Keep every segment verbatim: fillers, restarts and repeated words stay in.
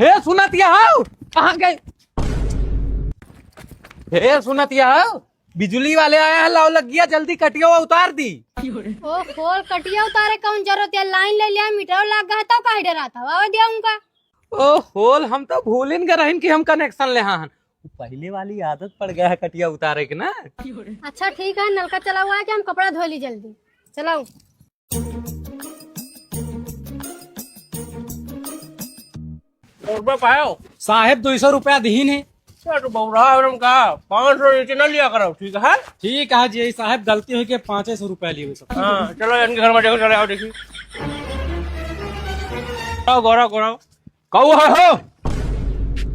हे सुनत या हो, कहाँ गए? हे सुनत या हो, बिजुली वाले आया है, लाओ लग गया, जल्दी कटिया उतार दी। ओ खोल, कटिया उतारे कौन जरूरत है? लाइन ले लिया, मीटर लाग गया है, तब काहे डरात हो? आवे दिया उनका। ओ खोल, हम तो भूलिन गए रहन कि हम कनेक्शन ले हाँ हन। पहले वाली आदत पड़ गया है कटिया उतारे के ना। अच्छा ठीक है, नलका चला हुआ है कि हम कपड़ा धो ली जल्दी। चलाओ। और रुपया पायो? साहेब, दुई सौ रुपया दीन है। क्या तो बउरा है, हम कहा, पाँच सौ नीचे ना लिया करो, ठीक है? ठीक है जी, यही साहेब, गलती हुई कि पाँचे सौ रुपया लिए हुए सब। हाँ, चलो, इनके घर में देखो, चले आओ, देखिए। आओ, गौरव, गौरव। कहू है हो?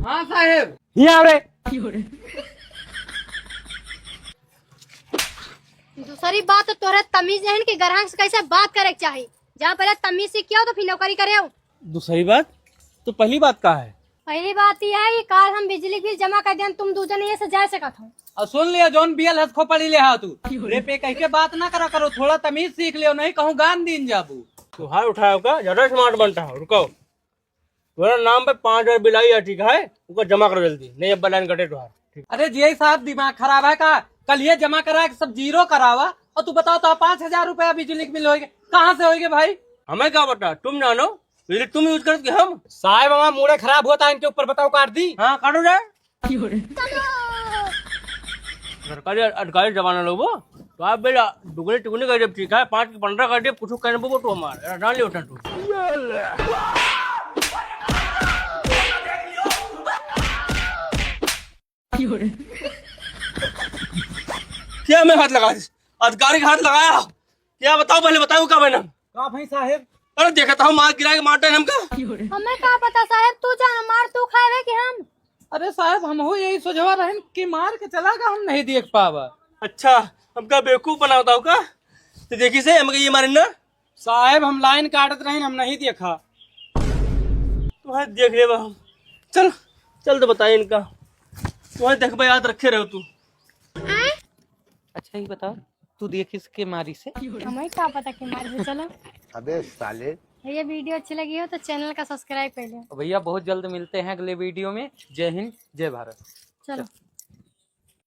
हाँ साहेब। हियाँ आव रे। दूसरी बात, तो तोहरे तमीज नहीं कि ग्राहक से कैसे बात करे के चाही। जा पहले तमीज सीख के आओ, तो फिर नौकरी करे आओ। दूसरी बात, तो पहली बात का है? पहली बात यह है कि काल हम बिजली बिल जमा कर दें, तुम दू जने ये से जा सकत हो। और सुन लिया, जौन बियल हस खोपड़ी ले हा तू। रे पे कह के बात ना करा करो, थोड़ा तमीज सीख लियो, नहीं कहूँ गान दीन जाबू। तुहार उठाओ का, ज्यादा स्मार्ट बनता हो, रुको। तोरा नाम पे पाँच हजार बिल आई है, ठीक है? उनको जमा करो जल्दी, नहीं अब लाइन कटे तुहार। ठीक। अरे जी साहब, दिमाग खराब है का? कल ये जमा करा के सब जीरो करावा, और तू बताओ तो पाँच हजार रुपया बिजली के बिल होएगा, कहाँ से होएगा भाई? हमें क्या पता, तुम जानो, बिजली तुम यूज करत कि हम? साहब, हमारा मूड खराब होता है इनके ऊपर, बताओ काट दी। हाँ, काटो जाए। सरकारी अधिकारी जमाना लोग वो, तो आप बेटा दुगनी टुगनी कर देब, ठीक है, पाँच की पन्द्रह कर देब, कुछ कहने बोबो तो हमार, ना ले उठा तू। क्या मैं हाथ लगा, अधिकारी का हाथ लगाया? क्या बताओ, पहले बताओ का बना? का भाई साहेब? अरे देखा था, मार गिरा के मार डाले हमका। हमें का पता साहेब, तू जान मार तू खावे कि हम? अरे साहेब, हमहू यही सोचवा रहन कि मार के चला गा, हम नहीं देख पावा। अच्छा, हमका बेवकूफ बनावत हो का? तो देखी से हमका ये मारे ना। साहेब, हम लाइन काटत रहन, हम नहीं देखा। तुम्हें देख लेबा हम। चल, चल तो बताए इनका। तुम्हें देखबा, याद रखे रहो तू। अच्छा, ये बताओ, तू देखिस के मारी से? हमें का पता के मारी से, चलो। अबे साले। ये वीडियो अच्छी लगी हो तो चैनल का सब्सक्राइब कर लें। भैया, बहुत जल्द मिलते हैं अगले वीडियो में। जय हिंद, जय भारत। चलो।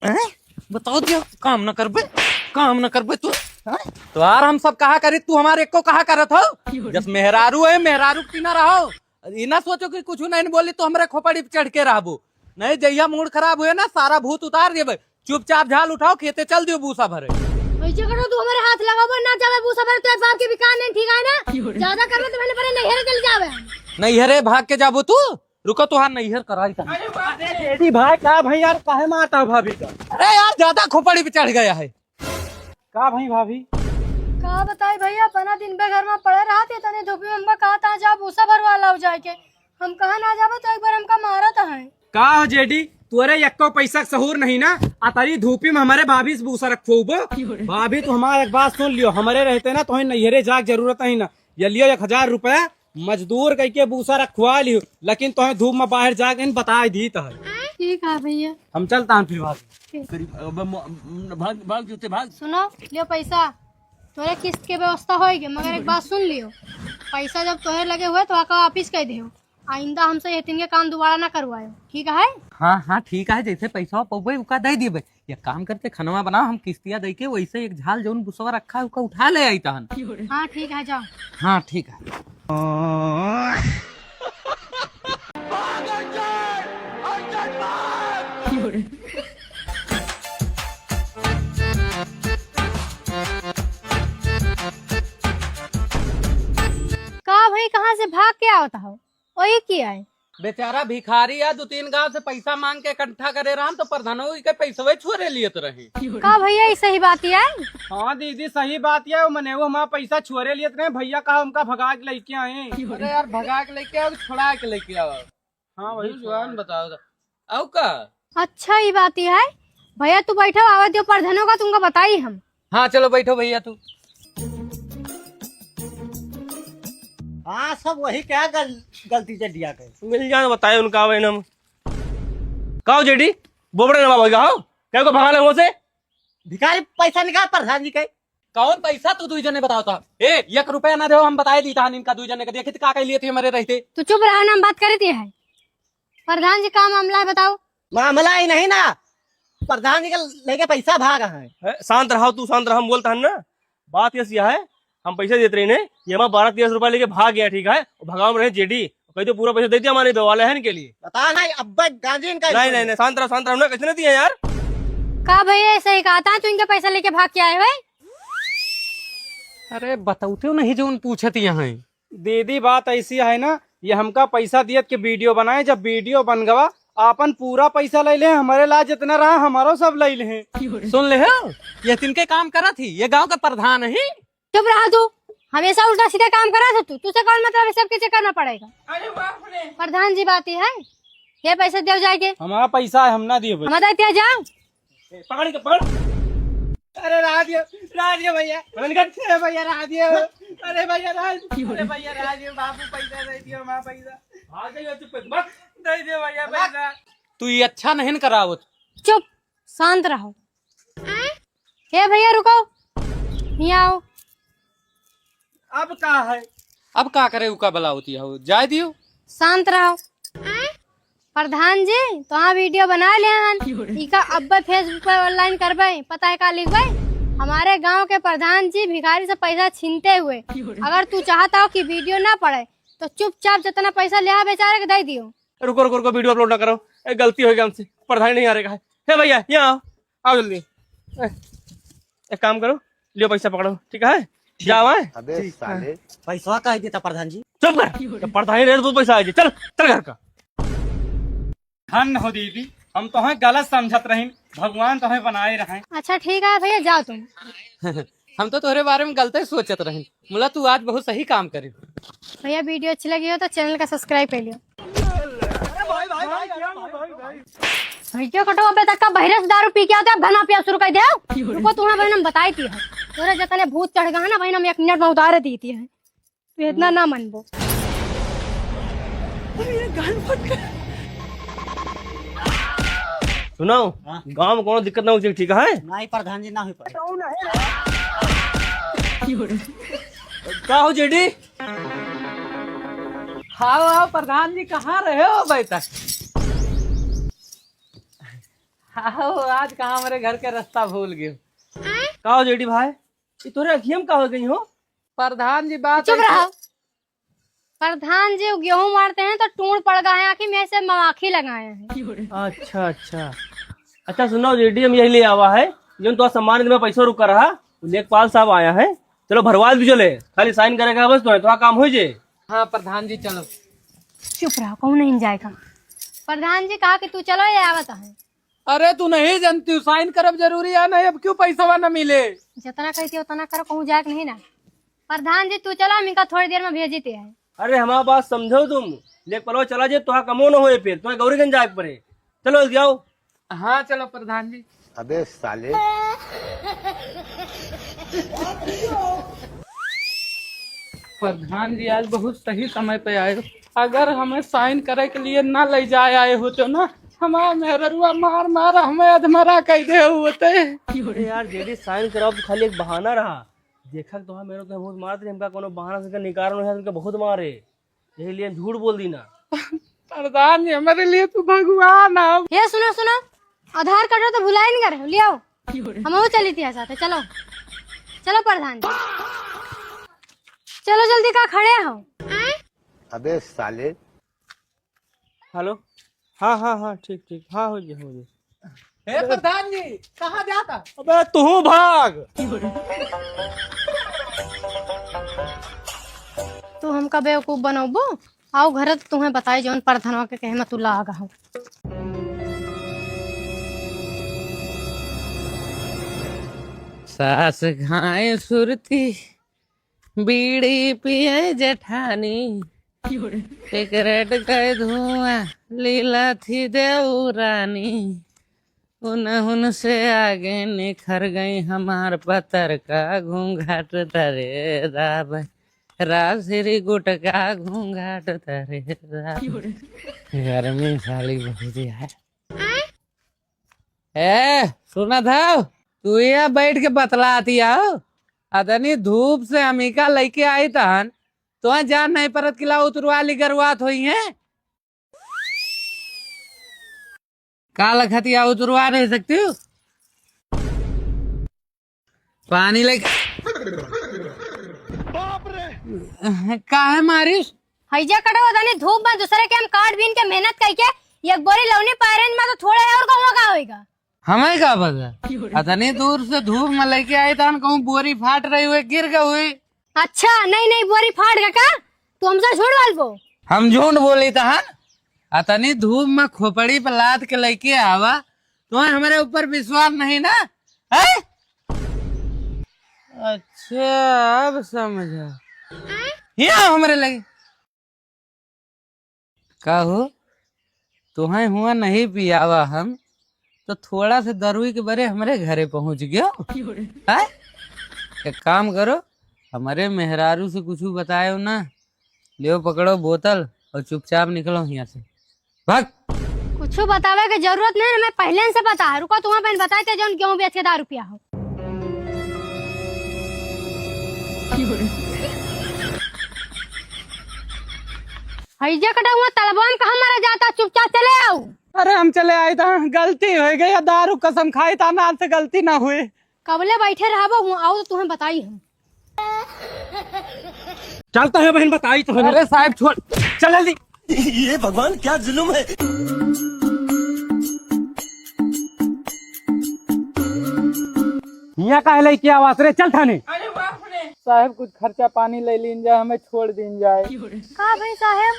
हैं? बताओ दिया, काम न करबे, काम न करबे तू, हैं? तो यार, हम सब कहा करी, तू हमारे को कहा करत हो? जस मेहरारू है, मेहरारू की ना रहो। ई ना सोचो कि कुछ नहीं बोली तो हमरे खोपड़ी पे चढ़ के रहबो। नहीं, जहिया मूड खराब हुए ना, सारा भूत उतार देबे। चुपचाप झाल उठाओ, खेते चल दियो भूसा भरे। ऐसे करो, तू हमारे हाथ लगाबो ना, जावे भूसा भरे, तो बाप के बिकान नहीं, ठीक है ना? ज्यादा करबे तो मैंने परे नैहरे चल जावे। नैहरे भाग के जाबो तू? रुको, तुहार नैहर कराई था। अरे बाप रे, जेडी भाई, का भाई यार, काहे मारता हो भाभी का? अरे यार, ज्यादा खोपड़ी पे चढ़ गया है। का भाई भाभी? का बताई भैया, बना दिन भर घर में पड़े रहत है, तनी धूपी में हमका कहा था, "जा भूसा भरवा लाओ जाके।" हम कहा ना जाबो तो एक बार हमका मारत है। का हो जेडी, तोरे यक्को पैसा के सहूर नहीं ना, आ तरी धूपी में हमारे भाभी से भूसा रखवाबो? भाभी, तू हमार एक बात सुन लियो, हमारे रहते ना तोहे नैहरे जाके जरूरत है ना, ये लियो एक हजार रुपया, मजदूर कह के भूसा रखवा लियो, लेकिन तोहे धूप में बाहर जाके नहीं बताए दी तो है। ठीक है भैया। हम चलता हैं फिर भाभी। ठीक। करीब, अब म-, भाग, भाग जूते भाग। सुनो, लियो पैसा, तोरे किस्त के व्यवस्था होएगी, मगर एक बात सुन लियो, पैसा जब तोहे लगे हुए तो आका वापिस कर दियो, आइंदा हमसे ये तीन के काम दोबारा ना करवायो, ठीक है? हाँ, हाँ, ठीक है, जैसे पैसा पौबे उका दे देबे। एक काम करते, खनवा बनाओ, हम किस्तिया दे के वैसे एक झाल जौन बुसवा रखा है, उका उठा ले आई तहन। हाँ, ठीक है, जाओ। हाँ, ठीक है। का भाई, कहाँ से भाग के आवत हो? ओही की आए? बेचारा भिखारी आ, दू तीन गांव से पैसा मांग के इकट्ठा करे रहन, तो प्रधानो के पैसवे छोरे लियत रहे। का भैया, ई सही बात है? हाँ दीदी, सही बात है। मने वो हमारा पैसा छोरे लियत रहे, भैया कहा हमका भगा के लेके आए। अरे यार, भगा के लेके आओ, छोड़ा के लेके आओ। हाँ, वही जुआन बताओ तो। आउ का? अच्छा, ई बात ही है। भैया, तू बैठो, आवे दियो प्रधानो का, तुमका बताई हम। हाँ, चलो बैठो भैया तू। हाँ, सब वही क्या गल-, गलती से दिया गए। मिल जाए, बताए उनका आवे हम। का हो जेडी, बोबड़े ना बाबा का हो? क्या को भगा ले वो से? भिखारी पैसा निकाल प्रधान जी के। कौन पैसा तू दुई जने बताओ था? ए, एक रुपया ना देहो, हम बताए दी तहान इनका दुई जने का। देखी तो का कह लिए थे हमारे रहते। तू चुप रहा ना, हम बात करे थे है। प्रधान जी, का मामला है, बताओ। मामला ही नहीं ना, प्रधान जी के लेके पैसा भाग है। ए, शांत रहो तू, शांत रहो, हम बोलता है ना। बात ये सिया है, हम पैसा देत रहे ने, ये हमारा बारह तेरह सौ रुपया लेके भाग गया, ठीक है? और भगाव में रहे जेडी, कह दो पूरा पैसा दे दिया हमारे बेवाले हैं इनके लिए। बता नहीं, अब गांधी इनका नहीं, नहीं, नहीं, शांत रहो, शांत रहो ना, कैसे नहीं दिया यार? का भैया, ऐसे ही कहा था, तू इनका पैसा लेके भाग के आए हो? अरे, बतौते हो नहीं जो उन पूछत यहाँ है। दीदी, बात ऐसी है ना, ये हमका पैसा दियत के वीडियो बनाए, जब वीडियो बन गवा, आपन पूरा पैसा ले ले, हमारे ला जितना रहा, हमारो सब ले ले। सुन ले हो, ये तिनके काम करत ही, ये गांव का प्रधान ही। चुप रहा तू, हमेशा उल्टा सीधा काम करत है तू, तुझसे कौन मतलब है, सबके चक्कर में पड़ेगा। अरे बाप रे। प्रधान जी, बात ही है, ये पैसे दे जाएंगे। हमारा पैसा है, हम ना दिए भाई। हम देते हैं, जाओ। ए, पकड़ के, पकड़। अरे, राज ये, राज ये भैया। पकड़ निकल। अरे भैया, राज ये। अरे भैया, राज। अरे भैया, राज ये, बाबू पैसा दे दियो, माँ पैसा। भाग जाइए, चुप कर, मत। दे दियो भैया, पैसा। तू ये अच्छा नहीं न करावत। चुप, शांत रहो। ए भैया, रुको, यहाँ आओ। अब का है? अब का करे, उका बलावती हो, जाए दियो। शांत रहो। प्रधान जी, तो हाँ वीडियो बना ले हन। इका अब्बे Facebook पे online करबे, पता है का लिखबे? हमारे गांव के प्रधान जी भिखारी से पैसा छीनते हुए। अगर तू चाहता हो कि वीडियो ना पड़े, तो चुपचाप जितना पैसा लिया बेचारे के दे दियो। रुको, रुको, रुको, वीडियो अपलोड ना करो। ए, गलती हो गई हमसे, प्रधान नहीं आ रहा है। हे भैया, यहाँ आओ, आओ जल्दी। ए, एक काम करो, लियो पैसा पकड़ो, ठीक है? जाओ, हैं? अबे ठीक है। साले। पैसा काहे देता प्रधान जी? चुप कर। जब प्रधान रहे तो पैसा आ जाए। चल, चल घर का। धन हो दीदी, हम तोहें गलत समझत रहिन, भगवान तोहें बनाए रहें। अच्छा ठीक है भैया, जाओ तुम। हम तो तोहरे बारे में गलते सोचत रहिन, मुला तू आज बहुत सही काम करे। भैया वीडियो अच्छी लगी हो तो चैनल का सब्सक्राइब कर लियो। भैया कटो, अबे तक का बहरे से दारू पी के आते, अब धना पिया शुरू कर दे। रुको, तुम्हें बहन हम बताई थी है, तोरे जतने भूत चढ़ गए ना बहन, हम एक मिनट में उतारे दी थी है। तू इतना ना मनबो। सुनो, हाँ। गाँव में कोनो दिक्कत ना हो, ठीक है? नहीं प्रधान जी, ना हो पाए। का हो जेडी? आओ, आओ प्रधान जी, कहाँ रहे हो अबे तक? आओ, आज कहाँ हमारे घर के रास्ता भूल गए? का हो जेडी भाई, ये तोरे अखियम का हो गई हो? प्रधान जी, बात चुप ऐसी रहो। प्रधान जी, वो गेहूं मारते हैं तो टूण पड़ गए हैं आँखी में, से मवाखी लगाए हैं। अच्छा, अच्छा। अच्छा, सुनो, जेडी हम यही ले आवा है, जो तो सम्मान में पैसा रुका रहा, वो लेखपाल साहब आया है। चलो, भरवा दीजिए ले, खाली साइन करेगा बस, तो थोड़ा काम हो जाए। हाँ, प्रधान जी, चलो। चुप रहो, कहूँ नहीं जाएगा। प्रधान जी कहा कि तू चलो, ये आवत है। अरे, तू नहीं जानती, साइन करब जरूरी है, नहीं अब क्यों पैसवा न मिले? जितना कहती उतना करो, कहूँ जाए के नहीं ना। प्रधान जी, तू चलो, हम इनका थोड़ी देर में भेजी ते हैं। अरे, हमारा बात समझो तुम, लेखपालवा चला जाए, तो कमो न होए, फिर तुम्हें गौरीगंज जाए के पड़े। चलो, जाओ। हाँ, चलो प्रधान जी। अबे साले। प्रधान जी आज बहुत सही समय पे आए। अगर हमें साइन करे के लिए ना ले जाए आए होते ना, हमार मेहररुआ मार मार हमें अधमरा कर दे होते। अरे यार, जेडी साइन कराओ तो खाली एक बहाना रहा। देखा तो हाँ, मेरे तो बहुत मारत रहे, हमका कोनो बहाना से निकाल रहे हैं, हमका बहुत मारे। यही लिए हम झूठ बोल दी ना। प्रधान जी, हमारे लिए तू भगवान है। हे सुनो, सुनो, आधार कार्ड तो भुलाए नहीं करे, ले आओ। हम वो चली थी साथ, चलो, चलो प्रधान जी, चलो जल्दी, का खड़े हो? अबे साले। हेलो, हाँ, हाँ, हाँ, ठीक, ठीक, हाँ, हो जाए, हो जाए। हे प्रधान जी, कहाँ जाता? अबे तू भाग। तू हमका बेवकूफ बनौबो? आओ घर, तुम्हें बताई जौन परधनवा के कहे में तू लाग हो। सास खाए सुरती, बीड़ी पिए जेठानी, सिगरेट के धुआं लीला थी देवरानी। उनहुन से आगे निखर गई हमार पतर का घूंघट तरे राब। राब श्री गुटका घूंघट तरे राब। गर्मी साली बहुत है। ए, सुना था, तू यहाँ बैठ के बतलाती आओ। अदनी धूप से हमीका लेके आई तहन, तो जान नहीं परत किला उतरवाली गरुआत होई है। का लखतिया उतरवा नहीं सकती हो? पानी लेके। का है मारिस? हैजा कटो तनी धूप में दूसरे के हम काट बीन के मेहनत कइके एक बोरी लौनी पायरन में तो थोड़ा और कहूँ का होइगा। हमें का पता? अतनी दूर से धूप में लेके आई तहन कहूँ बोरी फाट रही हुई, गिर गई हुई। अच्छा, नहीं, नहीं, बोरी फाट गया का? तू हमसे झूठ बोलबो? हम झूठ बोली तहन? अतनी धूप में खोपड़ी पे लाद के लेके आवा, तुम्हें हमारे ऊपर विश्वास नहीं ना? है? अच्छा, अब समझा। यहाँ हमारे लगे। का हो, तोहैं हुआ नहीं पियावा हम, तो थोड़ा से दरुई के बरे हमरे घरे पहुँच गयो। हैं? एक काम करो, हमरे मेहरारू से कुछ बतायो ना, लियो पकड़ो बोतल और चुपचाप निकलो हियाँ से, भाग। कुछ बतावे के जरूरत नहीं, हमें पहले से पता है। रुको, तुम्हें बहन बताए थे, जौन गेहूं बेच के दारू पिया हो। हैजा कटा हुआ तलबा में कहाँ मरा जाता, चुपचाप चले आओ। अरे हम चले आए था, गलती हो गई, दारू कसम खाई था ना, आज से गलती ना हुई। कबले बैठे रहबो हुआ, आओ तो तुम्हें बताई हम। चलता है बहन, बताई तो है। अरे साहब छोड़, चल जल्दी। ये भगवान क्या जुल्म है। हियाँ काहे लेके आवास रे, चल थाने। अरे बाप रे। साहब कुछ खर्चा पानी ले लीन जाए, हमें छोड़ दीन जाए। का भाई साहब?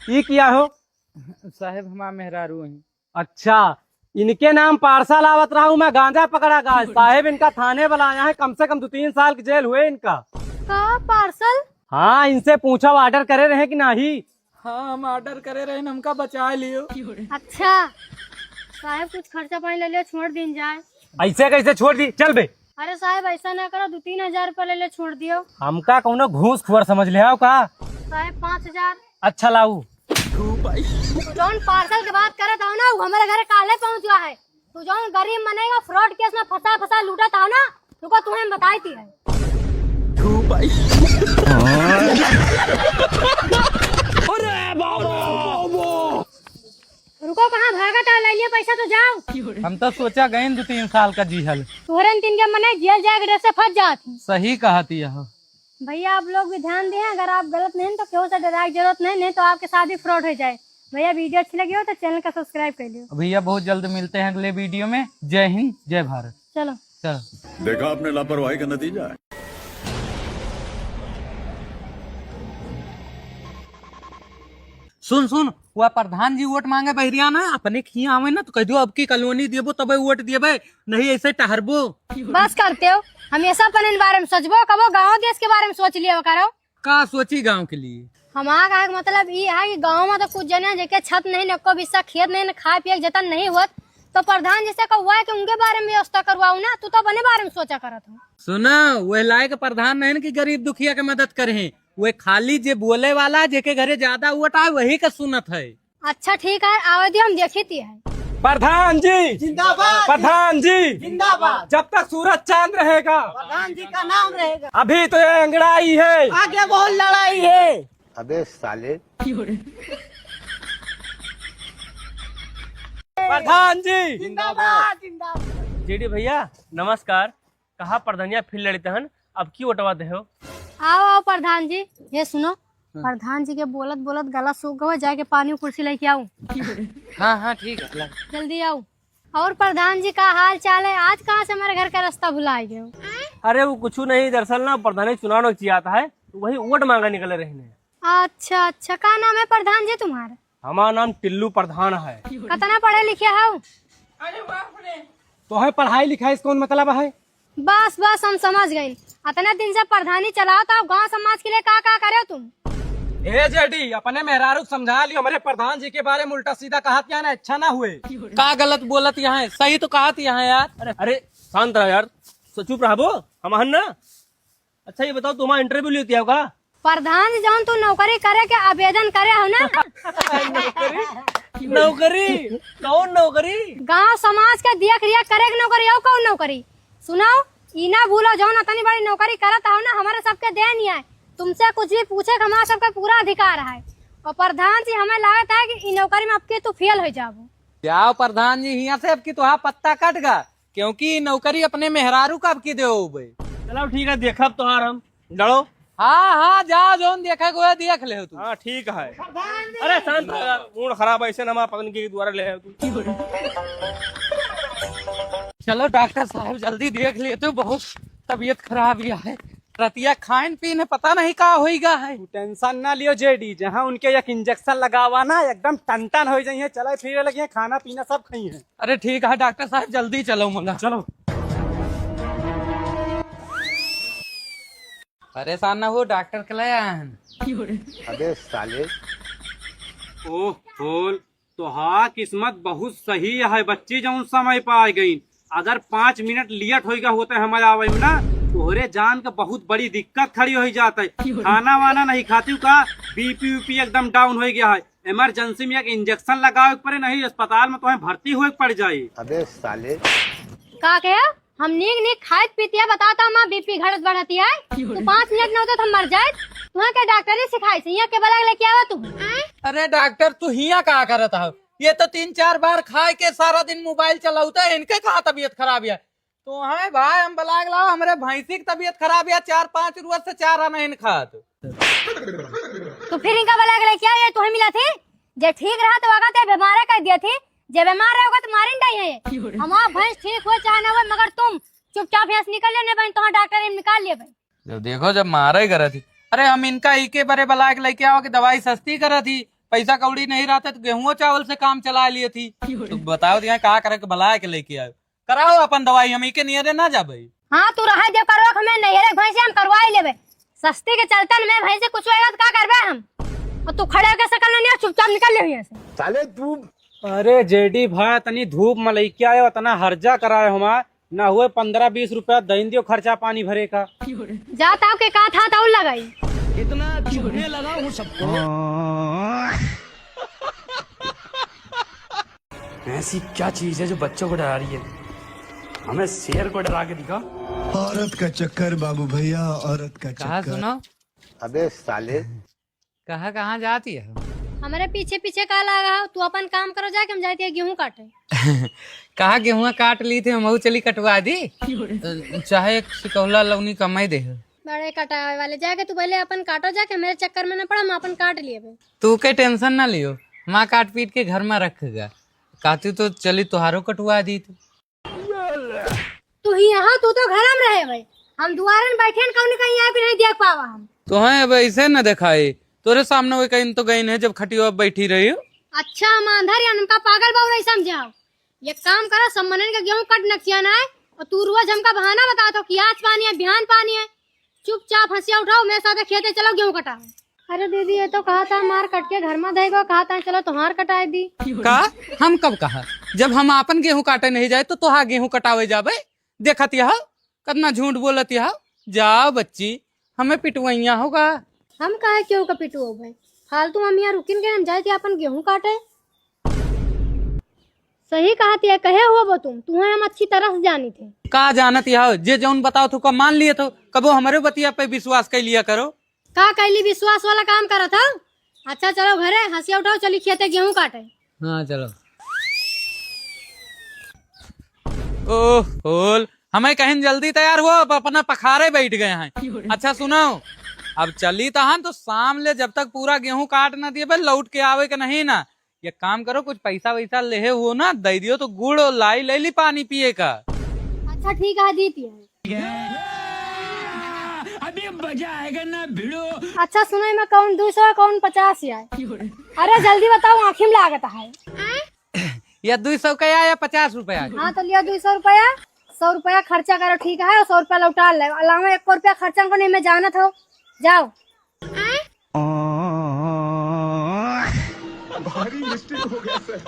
ये किया हो? साहब हमार मेहरारू हैं। अच्छा, इनके नाम पार्सल आवत रहा हूँ मैं, गांजा पकड़ा गाय। साहब इनका थाने बुलाया है, कम से कम दो तीन साल की जेल हुए इनका। का पार्सल? हाँ, इनसे पूछो ऑर्डर करे रहे कि नहीं। हाँ, हम ऑर्डर करे रहे, हमका बचा लियो। अच्छा, साहब कुछ खर्चा पानी ले लियो, छोड़ दीन जाए। ऐसे कैसे छोड़ दी, चल बे। अरे साहब ऐसा ना करो, दो तीन हजार रुपया ले ले, छोड़ दियो। हमका कौनो घूस खुअर समझ ले आओ का? साहब पाँच हजार। अच्छा लाऊ। तू जौन पार्सल के बात करत हो ना, वो हमारे घरे काले पहुँच गया है। तू जौन गरीब मनई का फ्रॉड केस में फंसा फंसा लूटत हो ना, रुको तुम्हें हम बताई थी है। अरे बाबा। रुको, कहाँ भागत है? ले लिए पैसा तो जाओ। हम तो सोचा गए दो तीन साल का जीहल। तोहरन तीन के मने जेल जाए के डर से फंस जात ही। सही कहत यह। भैया आप लोग भी ध्यान दें, अगर आप गलत नहीं तो केहू से डराए के जरूरत नहीं, नहीं तो आपके साथ भी फ्रॉड हो जाए। भैया वीडियो अच्छी लगी हो तो चैनल का सब्सक्राइब कर लियो। भैया बहुत जल्द मिलते हैं अगले वीडियो में। जय हिंद, जय भारत। चलो। चलो। देखा आपने लापरवाही का नतीजा है। सुन सुन, वह प्रधान जी वोट मांगे बहरिया ना, अपने खिया आवे ना तो कह दो अब की कॉलोनी देबो तबे वोट देबे, नहीं ऐसे टहरबो। बस करते हो, हमेशा अपन इन बारे में सोचबो, कबो गाँव देश के बारे में सोच लिया करो। का सोची गाँव के लिए? हमारा कहे के मतलब ई है कि गाँव में तो कुछ जने जेके छत नहीं, न को बिस्सा खेत नहीं, न खाए पिए के जतन नहीं होत, तो प्रधान जी से कहुआ है कि उनके बारे में व्यवस्था करवाओ ना, तू तो अपने बारे में सोचा करत हो। सुना, वह लायक प्रधान नहीं कि गरीब दुखिया के मदद करे, वे खाली जे बोले वाला, जेके घरे ज्यादा वोट आए, वही का सुनत है। अच्छा ठीक है, आवे दियो, हम देखी ती है। प्रधान जी जिंदाबाद। प्रधान जी जिंदाबाद। जब तक सूरज चांद रहेगा, प्रधान जी का नाम रहेगा। अभी तो ये अंगड़ाई है, आगे बहुत लड़ाई है। अबे साले। प्रधान जी जिंदाबाद, जिंदाबाद। जेडी भैया नमस्कार। कहा प्रधानिया फिर लड़ित हन, अब की वोटवा देहो? आओ, आओ प्रधान जी। ये सुनो, हाँ। प्रधान जी के बोलत बोलत गला सूख गवा, जाके पानी और कुर्सी लेके आओ। हाँ, हाँ, ठीक है, ला। जल्दी आओ। और प्रधान जी का हाल चाल है? आज कहाँ से हमारे घर का रास्ता भुला गए हो? अरे वो कुछ नहीं, दरअसल ना प्रधान जी चुनाव नौकरी आता है, तो वही वोट मांगा निकले रहने। अच्छा, अच्छा, का नाम है प्रधान जी तुम्हारा? हमारा नाम टिल्लू प्रधान है। कितना पढ़े लिखे हो? अरे बाप रे। तो है पढ़ाई लिखाई से कौन मतलब है? बस, बस, हम समझ गए। इतना दिन से प्रधानी चलाओ तो गांव समाज के लिए का, का करे तुम? ए जेडी, अपने मेहरारू को समझा लियो, हमारे प्रधान जी के बारे में उल्टा सीधा कहा क्या ना, अच्छा ना हुए। का गलत बोलत यहाँ है, सही तो कहत यहाँ है यार। अरे, अरे, शांत रहो यार, सो चुप रहबो, हम हन ना। अच्छा, ये बताओ, तुम्हारा इंटरव्यू लेती है का? प्रधान जी, जौन तू नौकरी करे के आवेदन करे हो ना? नौकरी? नौकरी? कौन नौकरी? गांव समाज के देख रेख करे के नौकरी, और कौन नौकरी? सुनाओ, ई ना भूलो, जौन इतनी बड़ी नौकरी करत हो ना, हमारे सबके देन ही है। तुमसे कुछ भी पूछे के हमारा सबके पूरा अधिकार है। और प्रधान जी, हमें लागत है कि ई नौकरी में अब की तू फेल हो जाबो। जाओ प्रधान जी, हियाँ से अब की तोहार पत्ता कट गा, क्योंकि नौकरी अपने मेहरारू का अब की देओ बे। चलो ठीक है, देखब तोहार हम। लड़ो। हाँ, हाँ, जाओ, जौन देखे को है, देख ले तू। हाँ, ठीक है। अरे शांत हो यार, मूड खराब है, ऐसे ना हमारा पत्नी के द्वारा ले आए तू। चलो डॉक्टर साहब, जल्दी देख लिए तू, बहुत तबीयत खराब ही है। रतिया खाइन पीन है, पता नहीं का होइगा है। तू टेंशन ना लियो जेडी, जहाँ उनके एक इंजेक्शन लगावा ना, एकदम टन टन हो जाइए, चले फिरे लगे, खाना पीना सब खाई है। अरे ठीक है डॉक्टर साहब, जल्दी चलो मोला। चलो। परेशान ना हो, डॉक्टर के ले आए हैं। अबे साले। ओह, बोल। तोहार किस्मत बहुत सही है बच्ची, जौन समय पे आ गई। अगर पाँच मिनट लेट होइगा होते हमारे आवे में ना, तोहरे जान के बहुत बड़ी दिक्कत खड़ी हो जात है। खाना वाना नहीं खाती का, बीपी वीपी एकदम डाउन हो गया है। इमरजेंसी में एक इंजेक्शन लगावे के पड़े, नहीं अस्पताल में तुम्हें भर्ती होए के पड़ जाई। अबे साले। का कहे? हम नीक नीक खाइत पीतिया, बताओ तो हमार बीपी घटत बढ़त है। तू पाँच मिनट न होते तो हम मर जाए। तुम्हें क्या डॉक्टरी सिखाई से, यहाँ के बला के लेके आवा तू। अरे डॉक्टर, तू हियाँ का करत हो? ये तो तीन चार बार खाए के सारा दिन मोबाइल चलाउता है, इनके कहाँ तबीयत खराब है? तो है भाई, हम बला के लाओ, हमरे भैंसी की तबीयत खराब है, चार पाँच रोज से चारा नहीं खात। तो फिर इनका बला के लेके आओ, ये तुम्हें मिला थी, जे ठीक रहा तो आगा ते बीमार कर दिया थी, जे बीमार रहोगा तो मारिन डाई है। हमार भैंस ठीक हो चाहे ना हो, मगर तुम चुपचाप यहाँ से निकल लेने बहन, तुम्हारा डॉक्टर निकाल लिया बहन। जब देखो, जब मारे ही करत ही। अरे, हम इनका इके बरे बलाए के लेके आओ कि दवाई सस्ती करत ही, पैसा कौड़ी नहीं रहते तो गेहूं चावल से काम चला लिए थी। तो बताओ, यहाँ का करे के बलाए के लेके आयो, कराओ अपन दवाई, हम इके नियरे ना जाबे। हाँ, तू रहा दे करो, हमें नहीं रे भैंसे हम करवा ही लेबे। सस्ती के चलते न मैं भैंसे कुछ होएगा तो का करबे हम? और तू खड़े होके शकल नहीं, चुपचाप निकल ले यहाँ से। साले तू। अरे जेडी भाई, तनी धूप में लइके आयो, इतना हर्जा कराए हमार, ना हुए पन्द्रह बीस रुपया दइन दियो खर्चा पानी भरे का। जा ताऊ के का था ताऊ लगाई। इतना चुभने लगा हूँ सबको। ऐसी क्या चीज है जो बच्चों को डरा रही है? हमें शेर को डरा के दिखा। औरत का चक्कर बाबू भैया, औरत का कहा चक्कर। सुनो। अबे साले। कहाँ, कहाँ जाती है? हमारे पीछे पीछे का लागा हो? तू अपन काम करो जाके, हम जाती है गेहूं काटे। कहाँ गेहुआ काट ली थी, हम चली कटवा दी। चाहे एक सिकौला लौनी कमाई दे। बड़े कटावे वाले, जाके तू पहले अपन काटो जाके, मेरे चक्कर में न पड़ा, हम अपन काट लिए बे। तू के टेंशन ना लियो, माँ काट पीट के घर में रखेगा। कहती तो चली तुहारो कटवा दी तू। तू ही यहाँ, तू तो घर में रहे भाई, हम दुआरे में बैठे हैं, कौन कहीं आए भी नहीं देख पावा हम। तो हैं, अब ऐसे न दिखाई, तोरे सामने वो कहीं तो गई नहीं जब खटियो अब बैठी रही हो। अच्छा, हम अंधर या उनका पागल बाबू नहीं समझाओ। ये काम करो, सब मनन के गेहूं कट नक्सिया ना है, और तू रोज हमका बहाना बता दो कि आज पानी है, बिहान पानी है। चुपचाप हंसिया उठाओ, मेरे साथ खेते चलो, गेहूं कटाओ। अरे दीदी, ये तो कहा था मार कट के घर में देगो, कहा था चलो तुम्हार कटाए दी। का? हम कब कहा? जब हम आपन गेहूं काटे नहीं जाए तो तोहार गेहूं कटावे जाबे? देखत यह कतना झूठ बोलत यह। जाओ बच्ची, हमें पिटवैया होगा। हम काहे केहू का पिटवो भाई? फालतू हम यहाँ रुकिन के हम जाए थे अपन गेहूं काटे। सही कहा तिया, कहे हुआ बो तुम, तुम्हें हम अच्छी तरह से जानी थे। का जानत यह, जे जौन बताओ तो का मान लिए तो, कबो हमारे बतिया पे विश्वास कर लिया करो। का कैली विश्वास वाला काम करत हो? अच्छा चलो घरे, हंसिया उठाओ, चली खेते गेहूं काटे। हाँ चलो। ओह होल, हमें कहीं जल्दी तैयार हुआ, अब अपना पखारे बैठ गए हैं। अच्छा सुनो, अब चली तहन तो शाम ले जब तक पूरा गेहूं काट ना दिए बे, लौट के आवे के नहीं ना। ये काम करो, कुछ पैसा वैसा लेहे हुओ ना, दे दियो तो गुड़ और लाई ले ली पानी पिए का। अच्छा ठीक है, दी पिए। अभी मजा आएगा ना भिड़ो। अच्छा सुनो, मैं कौन दो सौ कौन पचास है? अरे जल्दी बताओ, आँखी में लागत है। या दो सौ का या, या पचास रुपया? हाँ तो लियो दो सौ रुपया, सौ रुपया खर्चा करो, ठीक है, और सौ रुपया लौटा ले, अलावा एक रुपया खर्चा को नहीं, मैं जानत हो, जाओ। भारी मिस्टेक हो गया सर।